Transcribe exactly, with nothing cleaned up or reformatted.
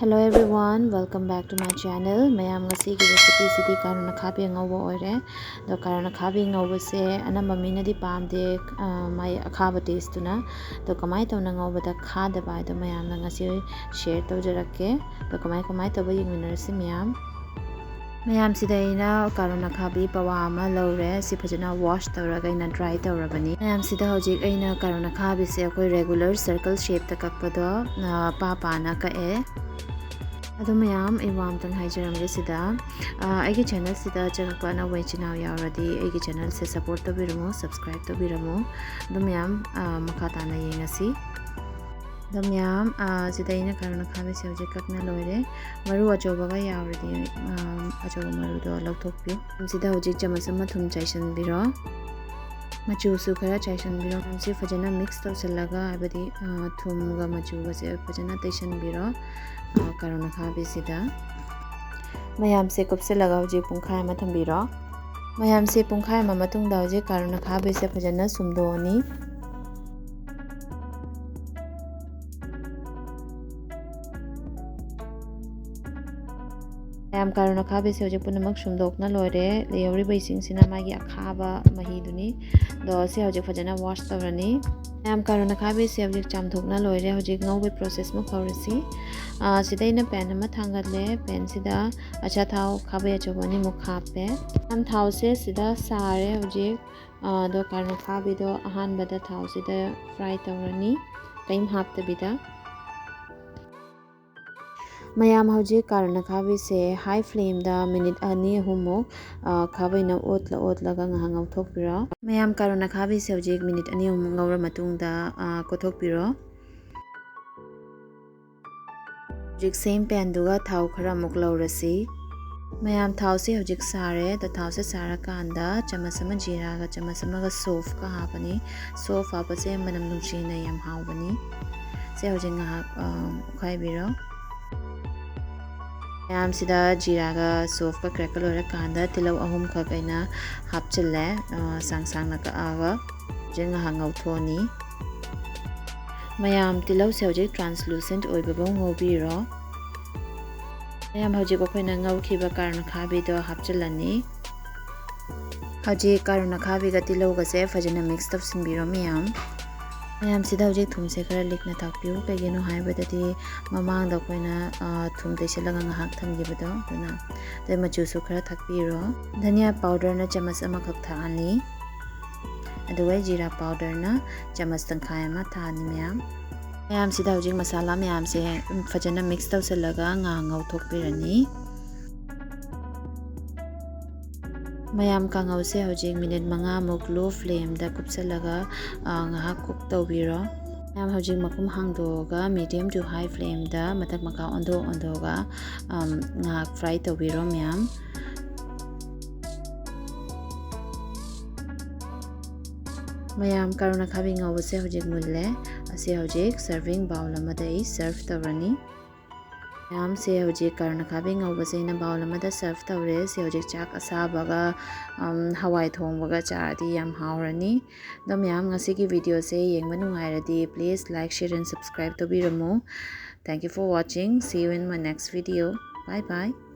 Hello everyone, welcome back to my channel. ꯃꯌꯥꯝ, ꯉꯁꯤꯒꯤ recipe ꯁꯤꯗꯤ carrot ꯑꯈꯥꯕꯤ ꯑꯉꯧꯕ ꯑꯣꯏꯔꯦ꯫ ꯑꯗꯣ ꯀꯥꯔꯣꯠ ꯑꯈꯥꯕꯤ ꯉꯧꯕꯁꯦ ꯑꯅꯝꯕ ꯃꯤꯅꯗꯤ ꯄꯥꯝꯗꯦ, ꯑ, ꯃꯥꯏ ꯑꯈꯥꯕ taste ꯇꯨꯅ꯫ ꯑꯗꯣ ꯀꯃꯥꯏꯅ ꯇꯧꯅ ꯉꯧꯕꯗ ꯈꯥꯗꯕ ꯍꯥꯏꯗꯣ ꯃꯌꯥꯝꯅ ꯉꯁꯤ share ꯇꯧꯖꯔꯛꯀꯦ꯫ ꯑꯗꯣ ꯀꯃꯥꯏ ꯀꯃꯥꯏ ꯇꯧꯕ ꯌꯦꯡꯃꯤꯟꯅꯔꯁꯤ ꯃꯌꯥꯝ꯫ ꯃꯌꯥꯝꯁꯤꯗ ꯑꯩꯅ ꯀꯥꯔꯣꯠ ꯑꯈꯥꯕꯤ ꯄꯋꯥ ꯑꯃ ꯂꯧꯔꯦ꯫ ꯁꯤ ꯐꯖꯅ wash ꯇꯧꯔꯒ ꯑꯩꯅ dry ꯇꯧꯔꯕꯅꯤ꯫ ꯃꯌꯥꯝꯁꯤꯗ ꯍꯧꯖꯤꯛ ꯑꯩꯅ ꯀꯥꯔꯣꯠ ꯑꯈꯥꯕꯤꯁꯦ ꯑꯩꯈꯣꯏ regular circle shape ꯇ ꯀꯛꯄꯗꯣ, ꯑ, ꯄꯥ ꯄꯥꯅ ꯀꯛꯑꯦ꯫ ꯑꯗꯣ ꯃꯌꯥꯝ, ꯑꯩ ꯋꯥ ꯑꯝꯇꯪ ꯍꯥꯏꯖꯔꯝꯒꯦ ꯁꯤꯗ꯫ ꯑ, ꯑꯩꯒꯤ channel ꯁꯤꯗ ꯆꯪꯉꯛꯄ ꯑꯅꯧꯕ ꯏꯆꯤꯟ ꯏꯅꯥꯎ ꯌꯥꯎꯔꯗꯤ ꯑꯩꯒꯤ channel ꯁꯦ support ꯇꯧꯕꯤꯔꯝꯃꯨ, subscribe ꯇꯧꯕꯤꯔꯝꯃꯨ꯫ ꯑꯗꯣ ꯃꯌꯥꯝ, ꯑ, ꯃꯈꯥ ꯇꯥꯅ ꯌꯦꯡꯉꯁꯤ꯫ ꯑꯗꯣ ꯃꯌꯥꯝ, ꯑ, ꯁꯤꯗ ꯑꯩꯅ ꯀꯥꯔꯣꯠ ꯑꯈꯥꯕꯤꯁꯦ ꯍꯧꯖꯤꯛ ꯀꯛꯅ ꯂꯣꯏꯔꯦ꯫ ꯃꯔꯨ ꯑꯆꯧꯕꯒ ꯌꯥꯎꯔꯗꯤ, ꯑ, ꯑꯆꯧꯕ ꯃꯔꯨꯗꯣ ꯂꯧꯊꯣꯛꯄꯤꯌꯨ꯫ ꯁꯤꯗ ꯍꯧꯖꯤꯛ ꯆꯃꯁ ꯑꯃ ꯊꯨꯝ ꯆꯥꯏꯁꯤꯟꯕꯤꯔꯣ꯫ ꯃꯆꯨꯁꯨ ꯈꯔ ꯆꯥꯏꯁꯤꯟꯕꯤꯔꯣ꯫ ꯃꯌꯥꯝꯁꯤ ꯐꯖꯅ mix ꯇꯧꯁꯤꯜꯂꯒ, ꯍꯥꯏꯕꯗꯤ, ꯑ, ꯊꯨꯝꯒ ꯃꯆꯨꯒꯁꯦ ꯐꯖꯅ ꯇꯩꯁꯤꯟꯕꯤꯔꯣ, ꯑ, ꯀꯥꯔꯣꯠ ꯑꯈꯥꯕꯤꯁꯤꯗ꯫ ꯃꯌꯥꯝꯁꯦ ꯀꯨꯞꯁꯤꯜꯂꯒ ꯍꯧꯖꯤꯛ ꯄꯨꯡꯈꯥꯏ ꯑꯃ ꯊꯝꯕꯤꯔꯣ꯫ ꯃꯌꯥꯝꯁꯦ ꯄꯨꯡꯈꯥꯏ ꯑꯃ ꯃꯇꯨꯡꯗ ꯍꯧꯖꯤꯛ ꯀꯥꯔꯣꯠ ꯑꯈꯥꯕꯤꯁꯦ ꯐꯖꯅ ꯁꯨꯝꯗꯣꯛꯑꯅꯤ꯫ ꯃꯌꯥꯝ, ꯀꯥꯔꯣꯠ ꯑꯈꯥꯕꯤꯁꯦ ꯍꯧꯖꯤꯛ ꯄꯨꯝꯅꯃꯛ ꯁꯨꯝꯗꯣꯛꯅ ꯂꯣꯏꯔꯦ꯫ ꯂꯩꯍꯧꯔꯤꯕ ꯏꯁꯤꯡꯁꯤꯅ ꯃꯥꯒꯤ ꯑꯈꯥꯕ ꯃꯍꯤꯗꯨꯅꯤ꯫ ꯑꯗꯣ ꯁꯤ ꯍꯧꯖꯤꯛ ꯐꯖꯅ wash ꯇꯧꯔꯅꯤ꯫ ꯃꯌꯥꯝ, ꯀꯥꯔꯣꯠ ꯑꯈꯥꯕꯤꯁꯦ ꯍꯧꯖꯤꯛ ꯆꯥꯝꯊꯣꯛꯅ ꯂꯣꯏꯔꯦ꯫ ꯍꯧꯖꯤꯛ ꯉꯧꯕꯒꯤ process ꯃꯨꯛ ꯍꯧꯔꯁꯤ꯫ ꯑꯥ, ꯁꯤꯗ ꯑꯩꯅ pan ꯑꯃ ꯊꯥꯡꯒꯠꯂꯦ꯫ Pan ꯁꯤꯗ ꯑꯆꯥꯊꯥꯎ ꯈꯥꯕꯩ ꯑꯆꯧꯕ ꯑꯅꯤꯃꯨꯛ ꯍꯥꯞꯄꯦ꯫ ꯃꯌꯥꯝ, ꯊꯥꯎꯁꯦ ꯁꯤꯗ ꯁꯥꯔꯦ ꯍꯧꯖꯤꯛ꯫ ꯑꯥ, ꯑꯗꯣ ꯀꯥꯔꯣꯠ ꯑꯈꯥꯕꯤꯗꯣ ꯑꯍꯥꯟꯕꯗ ꯊꯥꯎꯁꯤꯗ fry ꯇꯧꯔꯅꯤ, ꯀꯔꯤꯝ ꯍꯥꯞꯇꯕꯤꯗ꯫ ꯃꯌꯥꯝ, ꯍꯧꯖꯤꯛ ꯀꯥꯔꯣꯠ ꯑꯈꯥꯕꯤꯁꯦ high flame ꯗ minute ꯑꯅꯤ ꯑꯍꯨꯝꯃꯨꯛ, ꯑ, ꯈꯥꯕꯩꯅ ꯑꯣꯠꯂ ꯑꯣꯠꯂꯒ ꯉꯥꯏꯍꯥꯛ ꯉꯧꯊꯣꯛꯄꯤꯔꯣ꯫ ꯃꯌꯥꯝ, ꯀꯥꯔꯣꯠ ꯑꯈꯥꯕꯤꯁꯦ ꯍꯧꯖꯤꯛ minute ꯑꯅꯤ ꯑꯍꯨꯝꯃꯨꯛ ꯉꯧꯔ ꯃꯇꯨꯡꯗ, ꯑ, ꯀꯣꯠꯊꯣꯛꯄꯤꯔꯣ꯫ ꯍꯧꯖꯤꯛ same pan ꯗꯨꯒ ꯊꯥꯎ ꯈꯔ ꯑꯃꯨꯛ ꯂꯧꯔꯁꯤ꯫ ꯃꯌꯥꯝ, ꯊꯥꯎꯁꯦ ꯍꯧꯖꯤꯛ ꯁꯥꯔꯦ꯫ ꯑꯗꯣ ꯊꯥꯎꯁꯦ ꯁꯥꯔꯀꯥꯟꯗ ꯆꯃꯁ ꯑꯃ ꯖꯤꯔꯥꯒ ꯆꯃꯁ ꯑꯃꯒ ꯁꯣꯐꯀ ꯍꯥꯞꯄꯅꯤ꯫ ꯁꯣꯐ ꯍꯥꯞꯄꯁꯦ ꯃꯅꯝ ꯅꯨꯡꯁꯤꯅ ꯌꯥꯝ ꯍꯥꯎꯕꯅꯤ꯫ ꯁꯦ ꯍꯧꯖꯤꯛ ꯉꯥꯏꯍꯥꯛ, ꯑ, ꯑꯣꯠꯈꯥꯏꯕꯤꯔꯣ꯫ ꯃꯌꯥꯝꯁꯤꯗ ꯖꯤꯔꯥꯒ ꯁꯣꯐꯀ crackle ꯑꯣꯏꯔꯀꯥꯟꯗ ꯇꯤꯜꯍꯧ ꯑꯍꯨꯝꯈꯛ ꯑꯩꯅ ꯍꯥꯞꯆꯤꯜꯂꯦ, ꯑ, ꯁꯥꯡ ꯁꯥꯡꯅ ꯀꯛꯑꯒ꯫ ꯍꯧꯖꯤꯛ ꯉꯥꯏꯍꯥꯛ ꯉꯧꯊꯣꯛꯑꯅꯤ꯫ ꯃꯌꯥꯝ, ꯇꯤꯜꯍꯧꯁꯦ ꯍꯧꯖꯤꯛ translucent ꯑꯣꯏꯕꯐꯥꯎ ꯉꯧꯕꯤꯔꯣ꯫ ꯃꯌꯥꯝ, ꯍꯧꯖꯤꯛ ꯑꯩꯈꯣꯏꯅ ꯉꯧꯈꯤꯕ ꯀꯥꯔꯣꯟ ꯑꯈꯥꯕꯤꯗꯣ ꯍꯥꯞꯆꯤꯜꯂꯅꯤ꯫ ꯍꯧꯖꯤꯛ ꯀꯥꯔꯣꯟ ꯑꯈꯥꯕꯤꯒ ꯇꯤꯜꯍꯧꯒꯁꯦ ꯐꯖꯅ mix ꯇꯧꯁꯤꯟꯕꯤꯔꯣ ꯃꯌꯥꯝ꯫ ꯃꯌꯥꯝꯁꯤꯗ ꯍꯧꯖꯤꯛ ꯊꯨꯝꯁꯦ ꯈꯔ ꯂꯤꯛꯅ ꯊꯥꯛꯄꯤꯌꯨ, ꯀꯩꯒꯤꯅꯣ ꯍꯥꯏꯕꯗꯗꯤ ꯃꯃꯥꯡꯗ ꯑꯩꯈꯣꯏꯅ, ꯑ, ꯊꯨꯝ ꯇꯩꯁꯤꯜꯂꯒ ꯉꯥꯏꯍꯥꯛ ꯊꯝꯈꯤꯕꯗꯣ, ꯑꯗꯨꯅ꯫ ꯑꯗꯩ ꯃꯆꯨꯁꯨ ꯈꯔ ꯊꯥꯛꯄꯤꯔꯣ꯫ ꯙꯅꯤꯌꯥ powderꯅ ꯆꯥꯃꯁ ꯑꯃꯈꯛ ꯊꯥꯛꯑꯅꯤ, ꯑꯗꯨꯒ ꯖꯤꯔꯥ powderꯅ ꯆꯥꯃꯁ ꯇꯪꯈꯥꯏ ꯑꯃ ꯊꯥꯛꯑꯅꯤ ꯃꯌꯥꯝ꯫ ꯃꯌꯥꯝꯁꯤꯗ ꯍꯧꯖꯤꯛ ꯃꯁꯥꯂꯥ ꯃꯌꯥꯝꯁꯦ ꯐꯖꯅ mix ꯇꯧꯁꯤꯜꯂꯒ ꯉꯥ ꯉꯧꯊꯣꯛꯄꯤꯔꯅꯤ꯫ ꯃꯌꯥꯝ, ꯀꯥꯡꯉꯧꯁꯦ ꯍꯧꯖꯤꯛ ꯃꯤꯅꯤꯠ ꯃꯉꯥꯃꯨꯛ low flameꯗ ꯀꯨꯞꯁꯜꯂꯒ, ꯑ, ꯉꯥꯏꯍꯥꯛ cook ꯇꯧꯕꯤꯔꯣ꯫ ꯃꯌꯥꯝ, ꯍꯧꯖꯤꯛ ꯃꯈꯨꯝ ꯍꯥꯡꯗꯣꯛꯑꯒ medium to high flameꯗ ꯃꯊꯛ ꯃꯈꯥ ꯑꯣꯟꯊꯣꯛ ꯑꯣꯟꯊꯣꯛꯑꯒ, ꯑꯝ, ꯉꯥꯏꯍꯥꯛ fry ꯇꯧꯕꯤꯔꯣ ꯃꯌꯥꯝ꯫ ꯃꯌꯥꯝ, ꯀꯥꯔꯣꯟ ꯑꯈꯥꯕꯤ ꯉꯧꯕꯁꯦ ꯍꯧꯖꯤꯛ ꯃꯨꯜꯂꯦ꯫ ꯑꯁꯤ ꯍꯧꯖꯤꯛ serving bowl ꯑꯃꯗ ꯑꯩ serve ꯇꯧꯔꯅꯤ꯫ ꯃꯌꯥꯝꯁꯦ ꯍꯧꯖꯤꯛ ꯀꯥꯔꯣꯟ ꯑꯈꯥꯕꯤ ꯉꯧꯕꯁꯦ ꯑꯩꯅ bowl ꯑꯃꯗ serve ꯇꯧꯔꯦ꯫ ꯁꯤ ꯍꯧꯖꯤꯛ ꯆꯥꯛ ꯑꯁꯥꯕꯒ, ꯑꯝ, ꯍꯋꯥꯏ ꯊꯣꯡꯕꯒ ꯆꯥꯔꯗꯤ ꯌꯥꯝ ꯍꯥꯎꯔꯅꯤ꯫ ꯑꯗꯣ ꯃꯌꯥꯝ, ꯉꯁꯤꯒꯤ videoꯁꯦ ꯌꯦꯡꯕ ꯅꯨꯡꯉꯥꯏꯔꯗꯤ please like, share and subscribe ꯇꯧꯕꯤꯔꯝꯃꯨ꯫ Thank you for watching. See you in my next video. Bye bye.